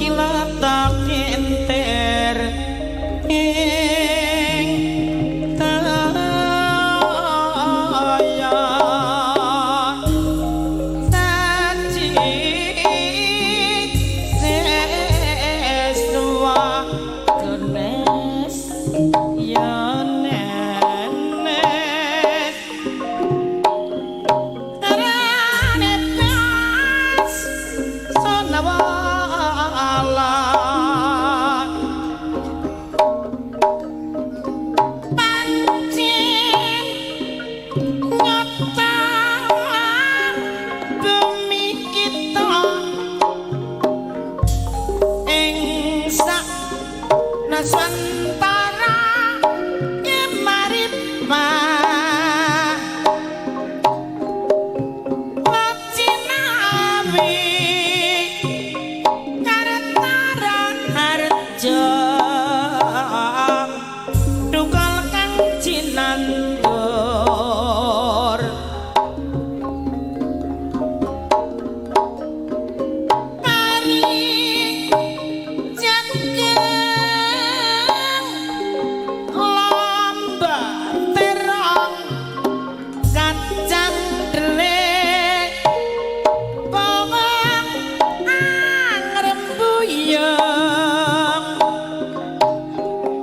Kilat enter ing daya saji seswa kenes ya nenes rane pas sanawala pancen nyata bumi kita ing sak naswantara kemaripa Wacinawi Kartara harja Tukal kang cinandur Pari jengkeng lomba terong kacang dele bawang angrembuyung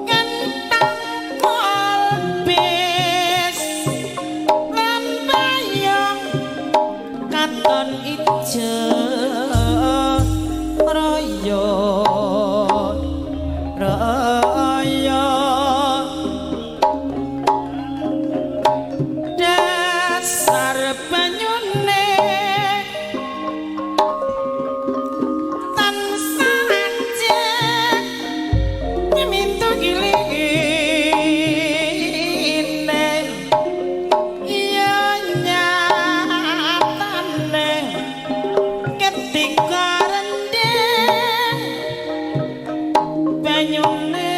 kentang kolbis lembayung katon ijo raya raya dasar banyune tansah ajeg mintu giline iya nyatane ketika rendeng banyune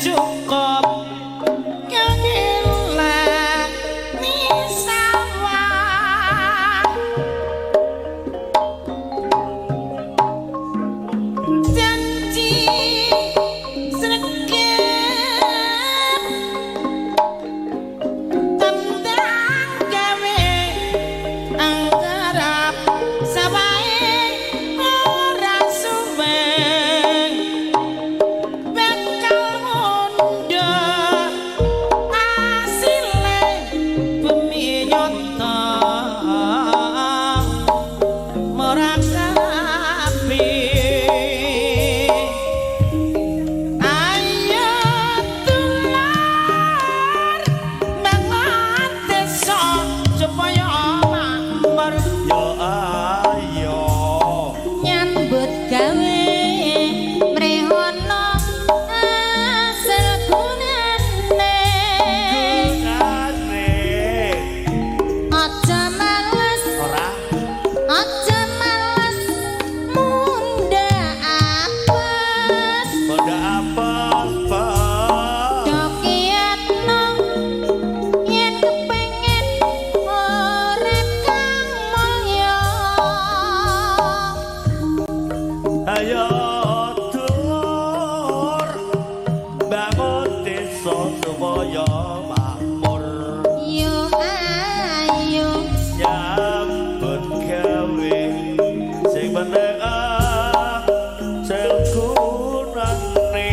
cukup kangilani sawah janji sregep tendang gawe anggarap sawahe ora suwe bakal mundhak asile bumi nyata merakapi. Ayo dulur bangun desa supaya makmur. Yo ayo nyambut gawe mrehono asil gunane gunane aja males ora aja males munda apes munda apes do kiyatno yen kepengin urip kang mulya. Ayo dulur bangun desa supaya makmur. Yo ayo nyambut gawe sing penting asil gunane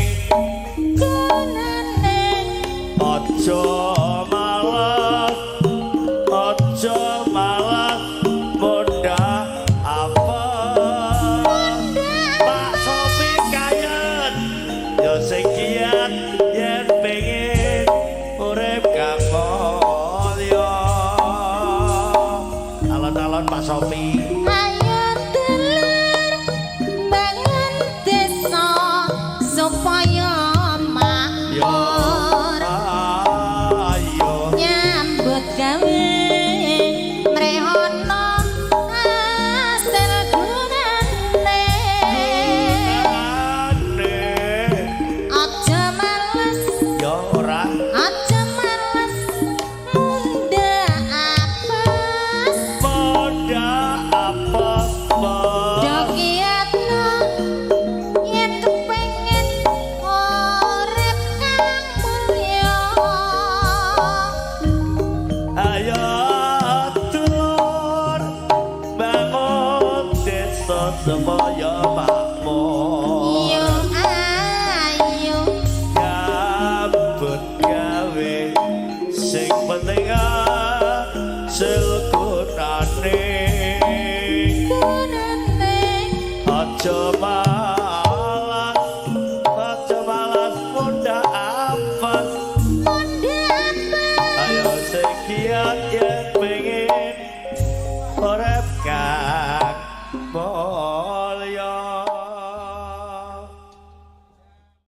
gunane aja